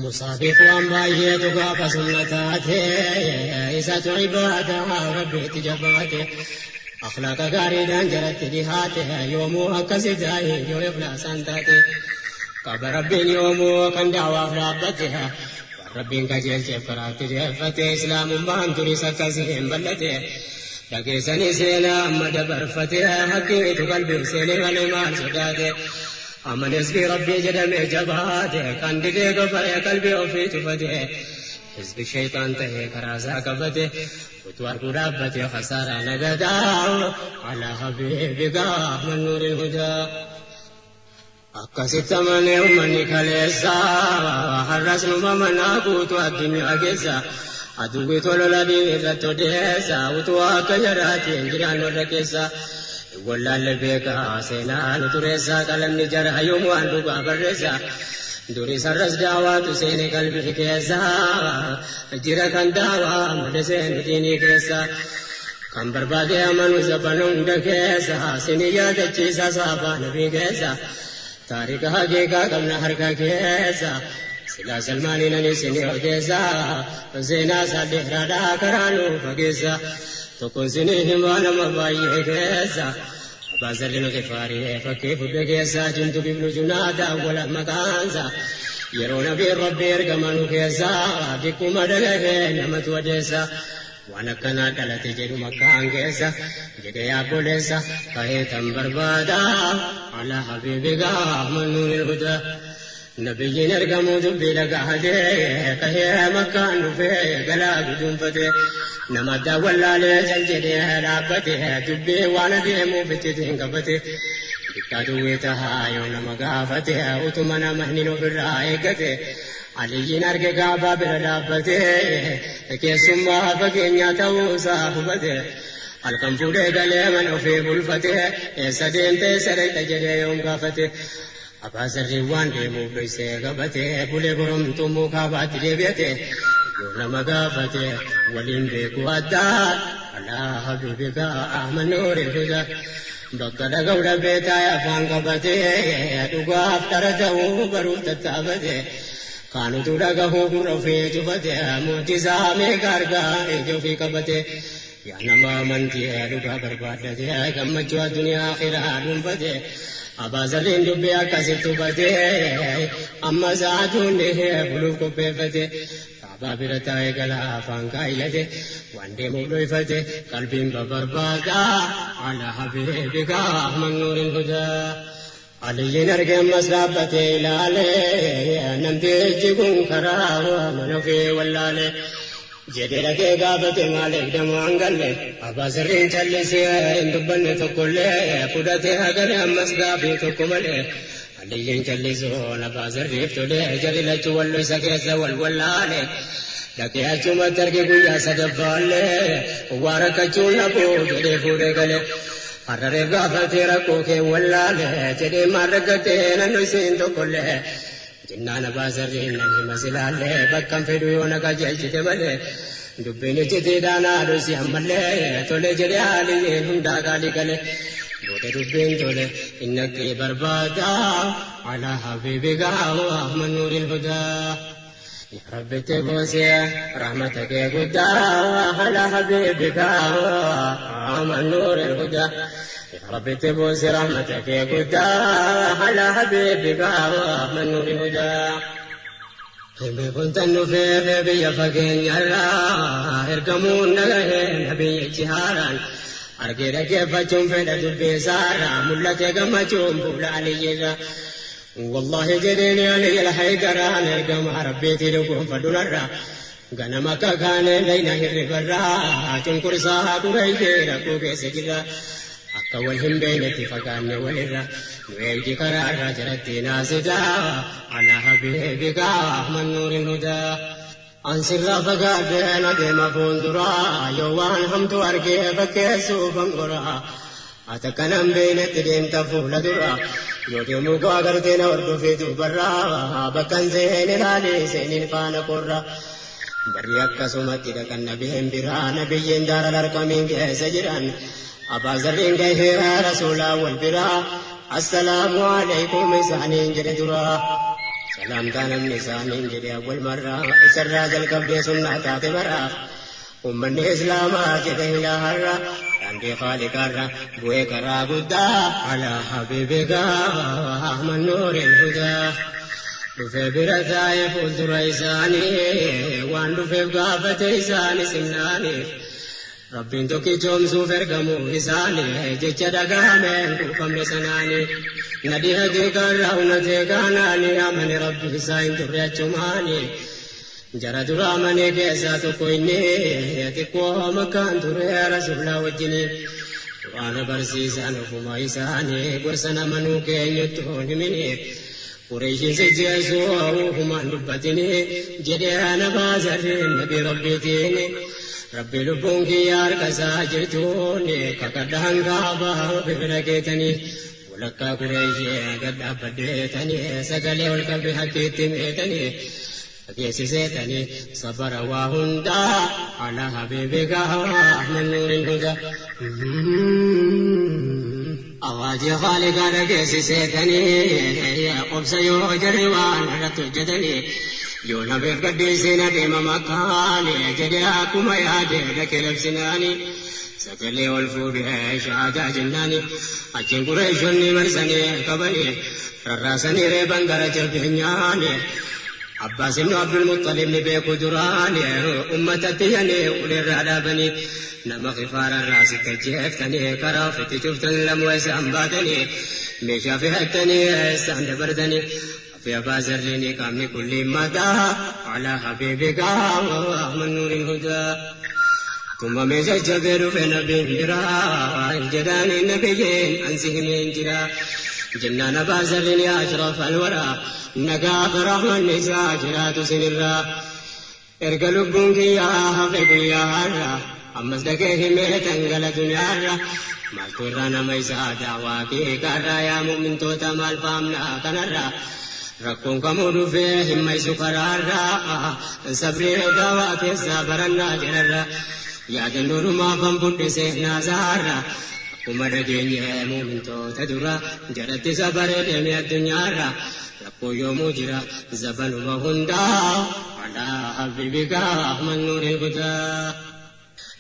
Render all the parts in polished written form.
Musaafiif waan baay'eetu gaafa sunna taate, isatu ibaadaa Rabbiitti jabaate. Akhlaaqa gaariidhaan jaratti dhihaate, yoomuu akkasi jaahi yoo ikhlaasaan taate. Qaba Rabbiin yoomuu kan da'waaf dhaabbate, waan Rabbiin qajeelcheef karaatti deeffate, Islaamummaan duris akkasii hin ballate. Dhageessanii seenaa amma dabarfate, haqqiitu qalbii seene malee maal sodaate. Amanis fi Rabbii jedhamee jabaate, kan didee kafaree qalbii ofii cufate. Hizbi shayxaan tahee karaa isaa qabate, utuu arguu dhaabbate khasaaraa nagadaa. Alaa habiibika Ahmad Nuuril Hudaa. Akkasitti amanee uummanni kaleessa, har'as numa manaa guutuu addunyaa keessa. Aduwwi tolola irratti odeessa, utuu akka jaraatiin jiraan warra keessa. Wallaalle beekaa seenaa nu tureessa, qalamni jara yoomuu waan dhugaa barreessa. Duris har'as daawaatu seene qalbii keessa, jira kan daawaa malee seenu diinii keessa. Kan barbaade amanu zabana hunda keessa, sini yaadachiisa saafaa nabii keessa. Taarika haqiiqaa qabna harka keessa. Silaa Salmaaniin ani isinii odeessa, seenaa isaa dheeraadhaa karaa nu fageessa. Tokkoon isinii himaa nama baay'ee keessa. Abbaa Zarrin Gifaarii fakkii fudhe keessa, Jundub ibnu Junaada wala maqaansa. Yeroo nabiin Rabbii ergamanu keessa, dikkuma dhagahee namatu odeessa. Waan akkanaa dhalate jedhu makkaan keessa, jedhee yaabboleessa kahee tan barbaada. Alaa habiibika Ahmad Nuuril Hudaa. Nabiyyiin ergamuu dubbii dhagahatee, kahee makkaan dhufee galaa guduunfate. Nama addaan wallaalee cal jedhee dhaabbate, dubbii waan adeemuuf iccitiin qabate. Bittaa duwwee tahaa yoo nama gaafate, utuma nama hin ofirraa eeggate. Aliyyiin arge gaafaa bira dhaabbate, keessummaa fageenyaa ta'uusaa hubate. Halkan fuudhee galee mana ofii bulfate, eessa deemte eessa dhaqxe jedhee yoom gaafate. Abbaa Zarrii waan deemuuf dhoysee qabate, bulee boromtuu mukaa baatti deebi'ate. Yoo nama gaafate waliin beeku addaa. Alaa habiibika Ahmad Nuuril Hudaa. Bakka dhaga'u dhabee taa'ee afaan qabate, dhugaaf dhara ta'uu baruuf tattaafate. Kaan utuu dhagahuu gurra ofii cufate, mu'jizaa meeqa argaa ija ofii qabate. Yaa nama amantii dhugaa barbaaddate, gammachuu addunyaa akhiraa dhuunfate. Abbaa Zarriin dubbii akkasitti hubate, amma sa'aatuun buluuf qopheeffate. Kaabaa bira taa'ee galaa afaan kaayyate, waan deemuuf dhoyfate, qalbiin babarbaada. Ala habiibika Ahmad Nuuril Hudaa. Aliyyiin arge ammas dhaabbatee ilaale, namtichi kun karaa mana ofii wallaale. Jedhee dhaqee gaafate, maaliif damaan galle? Abbaa Zarriin callisee hin dubbanne tokkollee, fudhatee hagale ammas gaafii tokko malee. Aliyyiin callisuun Abbaa Zarriif tole, jarri lachuu wallo isa keessa wal wallaale. Dhaqee achumatti arge guyyaa sadaffaallee, waa rakkachuun dhabuu jedhee fuudhee gale. Har'areef gaafatee rakkoo kee wallaale jedhee, maal rakkatee nannu isiin tokkollee? Jennaan Abbaa Zarriin nan hima silaallee, bakkan fedhu yoo na qajeelchite malee, dubbiin icciitiidhaan haadhu isii ammallee. Tole jedhee Aliyyiin hundaa qaalii gale. Booda dubbiin tole inni barbaada. Alaa habiibika Ahmad Nuuril Hudaa. Yaa Rabbi buusee rahmata kee guddaa. Alaa habiibika Ahmad Nuuril Hudaa. Yaa Rabbi buusee rahmata kee guddaa. Alaa habiibika Ahmad Nuuril Hudaa. Beekumsan dhufee biyya fageenyarraa, ergamuun dhagahee nabiyyichi haaraan. Argee dhaggeeffachuun fedha dubbii isaarraa, mul'ate gammachuun fuula Aliyyirra. Wallaahi jedheen Aliyyi Alhaydaraan, ergama Rabbiitii dhugoonfadhu narra. Ganama akka kaanee layna hirribarraa, cunqursaa Qureeshee rakkoo keessa jirra. Akka wal hin beeknetti fagaanne walirra, nu eegdi karaarra jalatti naasidaa. Alaa habiibika Ahmad Nuuril Hudaa. Ansirraa fagaadhee na deema fuulduraa, yoo waan hamtu argee fakkeessuuf angoraa. Ati akkanan beeknetti deemta fuula dura, yoo deemuu koo agartee na hordofee duubarraa, bakkan seen ilaalee seeniin faana korra. Barri akkasumatti dhaqan nabiyeen biraa, nabiyyiin daara larqamiin keessa jiran. Abbaa Zarriin gahee rasuulaa wal biraa, assalaamu alaikum isaaniin jedhe duraa. Salaamtaa namni isaaniin jedhe awwal marraa isarraa jalqabdee sunnaa taate baraa. Ummanni Islaamaa jedhe ilaa har'a daandii Khaaliqaarra bu'ee karaa guddaa alaa habiibika Ahmad Nuuril Hudaa. Dhufee bira taa'ee fuuldura isaanii waan dhufeef gaafate isaanii simnaanii. Rabbiin tokkichoomsuuf ergamuu isaanii jecha dhaga'ameen quufamne sanaanii. Nadii haqiiqaarraa hunatee kaanaanii amane Rabbi isaa hin turre achumaanii. Jara dura amanee keessaa tokko inni xiqqoo Makkaan ture Rasuulaa wajjini. Qur'aana barsiisan ofuma isaanii gorsan amanuu keenyuttu hin himini. Qureeshiin si jeessu ofumaan dubbatini jedhee ana baasarriin nabii Rabbiitiin. Rabbi lubbuun kiyya harka isaa jirtuun kakadhaan kaabaa bira keetanii. Walakkaa Qureeshii gad dhaabbadheetanii sagalee ol qabde hakkiitti meetanii. Dhageessiseetanii sabara waa hundaa ala habiibika Ahmad Nuuril Hudaa. Awaajii Khaaliqaa dhageessiseetanii obsa yoo jarri waan irratti hojjetanii yoo nabeef gaddiisiin adeema Makkaani jedhee akkuma yaade dhaqee labsinaani sagalee ol fuudhee shahaadaa jennaani achiin Qureeshonni marsanii qabanii rarraasanii reeban gara jabeenyaani. Abbaas ibnu Abdul Muxxalib ni beeku duraani ummatatti yani uleerraa dhaabanii nama kifaararraa sitti ajjeeftanii karaa ofitti cuftan lamuu isaan baatanii meeshaa fe'attanii isaan dabartanii fi Abaa Zarriini qaamni kulli madaa alaa habiibika Ahmad Nuuril Hudaa. Tumamee jajjabee dhufe nabiin biraa jedhaanii nabiyyiin ansi himeen jira. Jennaan Abaa Zarriin yaa ashraf alwaraa nagaa fi rahmanni isaa jiraatu sinirraa. Erga lubbuun kiyyaa hafe guyyaa har'a ammas dhaqee himee tangala duniyaarra. Maaltu irraa nama isaa daawaa keekarraa yaa mu'mintoota maal faamna kanarraa. Rakkoon kamuu dhufee hin maysu karaarraa sabree daawaa keessaa barannaa jedharra. Yaadannoo dhumaafan fudhe seenaa isaarra. Akkuma dhageenye mu'mintoota dura jalatti sabaree deeme addunyaarra. Rakkoo yoomuu jira zabanuma hundaa alaa habiibika Ahmad Nuuril Hudaa.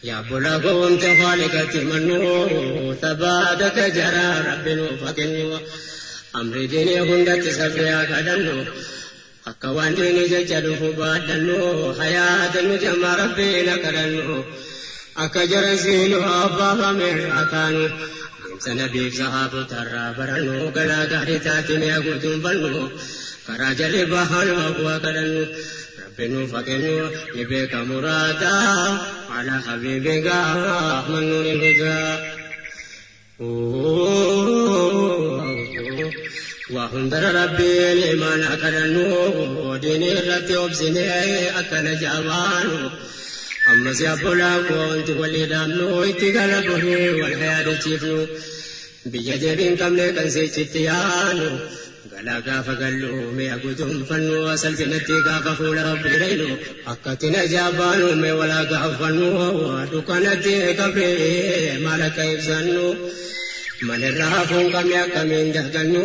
Yaa obbolaa koo wanta Khaaliqatti himannu thabaata ka jaraa Rabbi nuuf haa kennu. Amrii diinii hundatti sabrii haa kadhannu. Akka waan diinii jecha dhufu baadhannu hayaata nu jamaa Rabbiin haa kadhannu. Akka jara siinuu abbaafame irraa kaanu. Deemsa nabiif sahaabotarraa barannu galaa gaarii taate mi'a guutuun fannu. Karaa jarri bahan waa kadhannu. Rabbi nuuf haa kennu ni beeka muraada ala habiibika Ahmad Nuuril Hudaa. Waa hundara Rabbiin imaana kadhannu diinii irratti obsinee akkana jaabaanu. Ammas obbolaa koo wanti walii dhaabnu itti gala bohee wal yaadachiifnu. Biyya deebii hin qabne kan sichitti yaanu. Galaa gaafa gallu mi'a guduunfannu salphinatti gaafa fuula Rabbii dhaynu. Akkatti na jaabaanu mee walaa gaafannu dukkanatti qabree maal akka ibsannu. Manirraa hafuu hin qabne akkamiin dagannu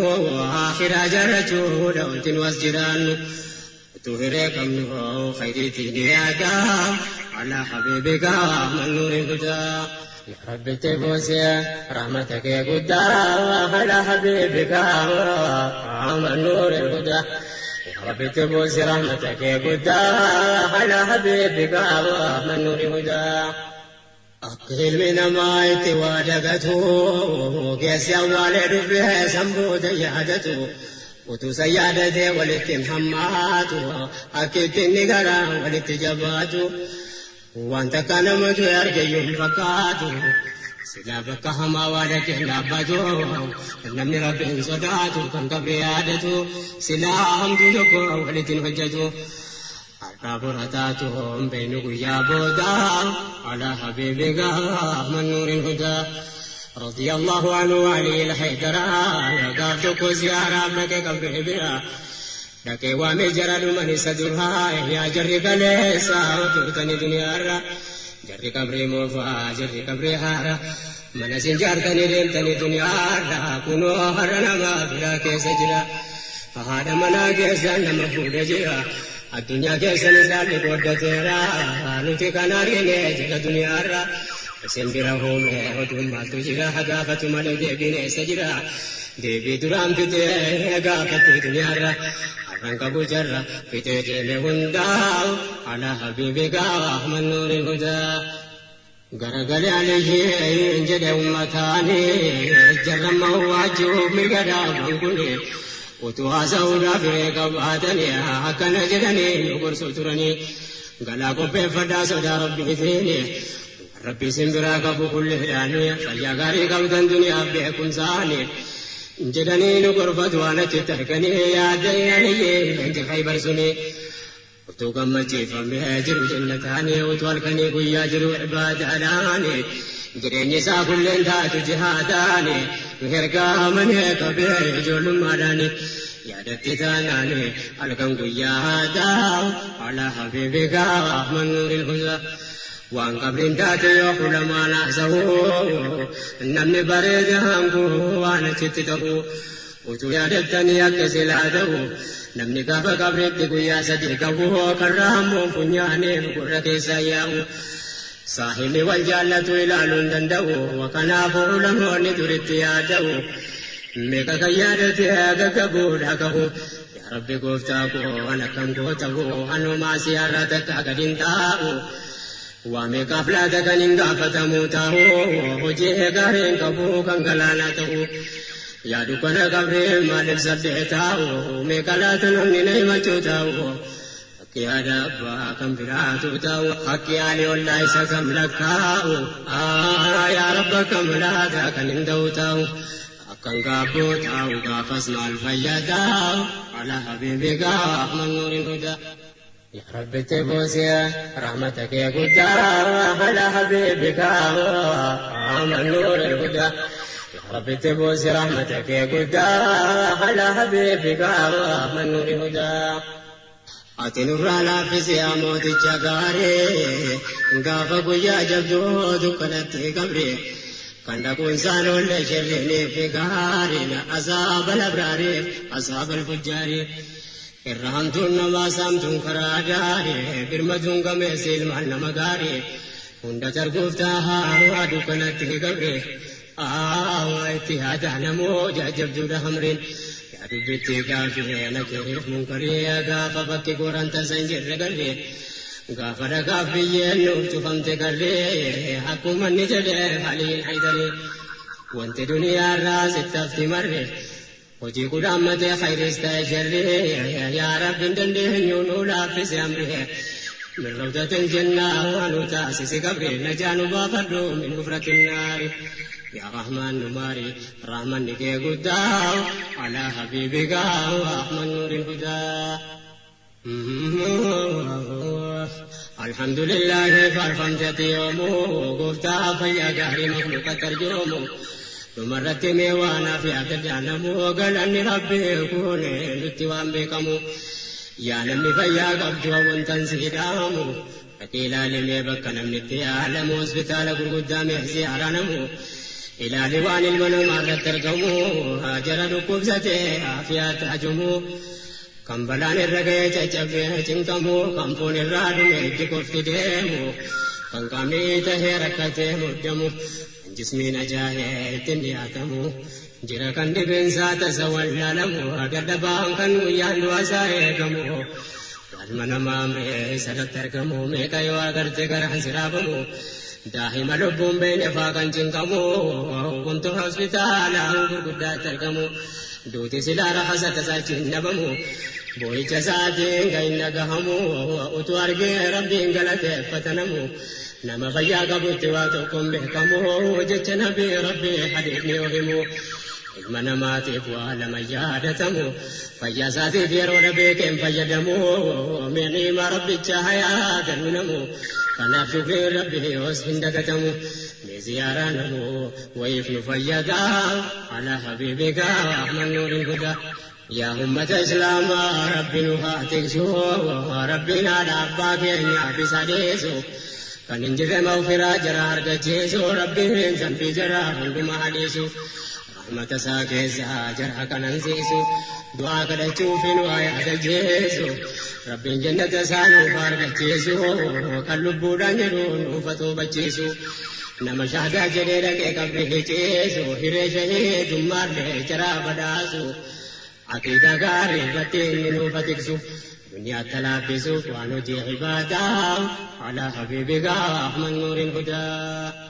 akhiraa jaarrachuudha wanti nu as jiraannu. Utuu hiree qabnu khayriitti dhiyaata ala habiibika Ahmad Nuuril Hudaa. Yaa Rabbi itti buusee rahmata kee guddaa ala habiibika Ahmad Nuuril Hudaa. Yaa Rabbi itti buusee rahmata kee guddaa ala habiibika Ahmad Nuuril Hudaa. Akka ilmi namaa itti waa dagatu keessi awwaalee dhufee san booda yaadatu utuu san yaadatee walitti hin hammaatu akka itti inni garaa walitti jabaatu waan takka nama du'e argeyyuu hin fakkaatu silaa bakka hamaa waa dhaqee hin dhaabbatu namni Rabbi hin sodaatu kan qabri yaadatu silaa hamtuu tokko walitti hin hojjetu. Har'aa bora taatu hin beeknu guyyaa booda ala habiibika Ahmad Nuuril Hudaa. Radiyallahu anhu Ali al-Haydara gaaf tokko ziyaaraaf dhaqe qabrii bira. Dhaqee waamee jara dhuman isa duraa yaa jarri kaleessa turtanii duniyaarra. Jarri qabrii moofaa jarri qabrii haara. Mana isin jaartanii deemtanii duniyaarra kunoo har'a nama biraa keessa jira. Haadha manaa keessa nama fuudhee jira. Addunyaa keessan isaalli qooddateera. Nuti kan argine jira duniyaarra. Isin bira hoome oduun maaltu jira? Gaafatu malee deebiin eessa jira? Deebii duraan fitee gaafatu duniyaarra. Har'an qabu jarra fitee deeme hundaa. Ala habiibi gaafa mannuuri hudaa. Garagalee aliyyee jedhe ummataanii jarramma waajibuuf mirga dhaaban kuni utuu haasa'uudhaaf hiree qabaatanii akkana jedhanii nu gorsu turanii galaa qopheeffadhaa sodaa rabbiitiin rabbi isin biraa qabu kulleedhaanii fayyaa gaarii qabdan duniyaaf beekumsaanii jedhanii nu gorfatu waan achitti arganii yaadanii aliyyee leenji khaybar sunii. Utuu gammachiifamee jiru jannataanii utuu halkanii guyyaa jiru ibaadaadhaanii jireenyi isaa kulleen taatu jihaadaanii nu ergaamanii qabee ijoollummaadhaanii yaadatti taanaanii halkan guyyaa haadaa ala habiibika mannuuriin hudaa. Waan qabriin taate yoo kulamaan haasa'u namni bareeda hanguu waan achitti ta'u utuu yaadattanii akka silaa ta'u namni gaafa qabriitti guyyaa sadii qabu karraa hammoon funyaaniif gurra keessa yaa'u. Saahibni wal jaallatu ilaaluu hin danda'u kanaafuu ulamoonni duritti yaada'u meeqa kan yaadate gaggabuudha qabu. Yaa Rabbi gooftaa koo an akkam goota'u anumaa siyaarraa takka gad hin taa'u. Waa meeqaaf laata kan hin gaafatamu ta'u hojii gaariin qabu kan galaanaa ta'u. Yaa dukkana qabree maaliif saddee taa'u meeqa laata namni na himachuu taa'u. Akki yaada abbaa kan biraatu ta'u akki yaali ollaa isa kam lakkaa'u. Yaa Rabba kam laata kan hin ta'u ta'u. Akkan gaabboo taa'u gaafas maal fayyadaa ala habiibi gaaf mannuuriin hudaa. يا رب تبوسي رحمتك يا قدار على حبيبك من نور الهدى. يا رب تبوسي رحمتك يا قدار على حبيبك من نور الهدى. Ati nurraa laaffisee mooticha gaarii gaafa guyyaa jabduu dukkanatti qabri kan dhaquun isaan oolle shirriinii fi gaariin asaaba labraarii asaaba alfujjaarii. Irra hamtuun namaa saamtuun karaa gaarii birmatuun gameessi ilmaan nama gaarii hunda targuuf taa'aa dukkanatti qabri itti haataa namoo jajjabduudha hamriin. Yaa dubbitti gaafii nakiriif munkarii gaafa bakki goran tasa hin jirre garri gaafa dhagaaf biyyeen nuuf cufamte garri akkuma inni jedhe haliin haydarii wanti duniyaarraa sittafti marre hojii kudhaammatee khayriis ta'e sharri yaa rabbi hin dandeenyu nu laaffise amri min rawdatil jannaa nu taasisi qabri najaa nu baafadhu min hufratin naari. يا رحمن نماري رحمن نكي قدا على حبيبك رحمن نور الهدى. الحمد لله فارفمت يومه قفتا فيا قهري مخلوق ترجومه ثم ميوانا في عبد العالم وقال أني ربي يكون نتوام بكمو يا نمي فيا قبجو وانتنسي دامو أكيلا لمي بك نمني أعلم وسبتال قدام يحزي أرانمو ilaali waan ilma namaa irratti argamu jara dhukkubsatee aafiyaatti hajumu kan balaan irra ga'ee caccabee cinqamu kan foon irraa dhume ijji qofti deemu kan qaamni tahee rakkatee muddamu kan jismiin ajaa'ee ittiin dhiyaatamu jira kan dhibeensaa tasa wallaalamu dadhabaan kan guyyaan du'asaa eegamu galma namaa amree isarratti argamu meeqa yoo agarte garaan siraafamu. Daa'ima lubbuun beene faa kan cinqamu wantoota hospitaalaa gurguddaatti argamu duuti silaa raxasa tasaachi hin dhabamu boo'icha isaatiin kan hin dhagahamu utuu argee rabbiin galateeffatanamu nama fayyaa qabutti waa tokkoon beekamu jecha nabii rabbii hadiifni yoo himu ilma namaatiif waa lama yaadatamu fayyaa isaatiif yeroo dhabeekeen fayyadamu miidhima rabbicha hayaa kennunamu. Kanaaf shukriin rabbi yoos hin dagatamu ni ziyaaraanamu wayiif nu fayyadaa ala habiibika ahmad nuuriin hudaa. Yaa ummata islaamaa rabbi nu haa tiksu rabbiin haadha abbaa keenyaaf isa dhiisu kan hin jirre mawfiraa jara argachiisu rabbiin zambii jara hundumaa dhiisu. Rahmata isaa keessa jara kanansiisu. Du'aa kadhachuufin waa yaadachiisu. Rabbiin jannata isaa nuuf argachiisu. Kan lubbuudhaan jiru nuuf hubachiisu. Nama shahaadaa jedhee dhaqee qabri ciisu. Hiree shahiidummaallee jaraa badhaasu. Aqiidaa gaarii irratti inni nuuf tiksu. Duniyaa talaaffisuuf waan hojii ibaadaa. Alaa habiibigaa Ahmad Nuuriin Hudaa.